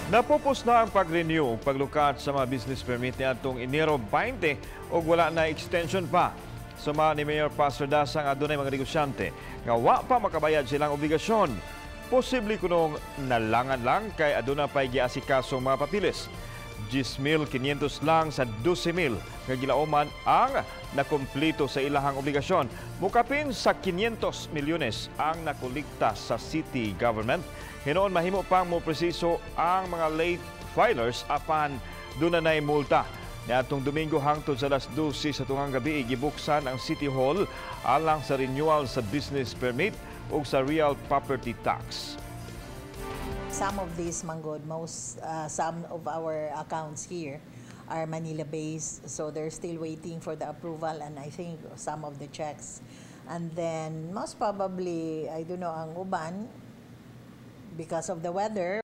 Napupos na ang pag-renew ug paglukat sa mga business permit niadtong Enero 20 ug wala na extension pa. Suma ni Mayor Pastor Dasang, adunay mga negosyante nga wa pa makabayad sa ilang obligasyon. Posible kunong nalangan lang kay aduna pay giasikaso mga papilis. 10,500 lang sa 12,000 nga gilauman ang nakumplito sa ilahang obligasyon. Mukapin sa 500 milyones ang nakolekta sa city government. Hinuon mahimo pang mo presiso ang mga late filers apan duna nay multa. Niadtong Domingo hangtod sa alas 12 sa tungang gabi, gibuksan ang City Hall alang sa renewal sa business permit ug sa real property tax. Some of these manggod, most some of our accounts here are Manila based, so they're still waiting for the approval and I think some of the checks. And then most probably, I don't know, ang uban, because of the weather.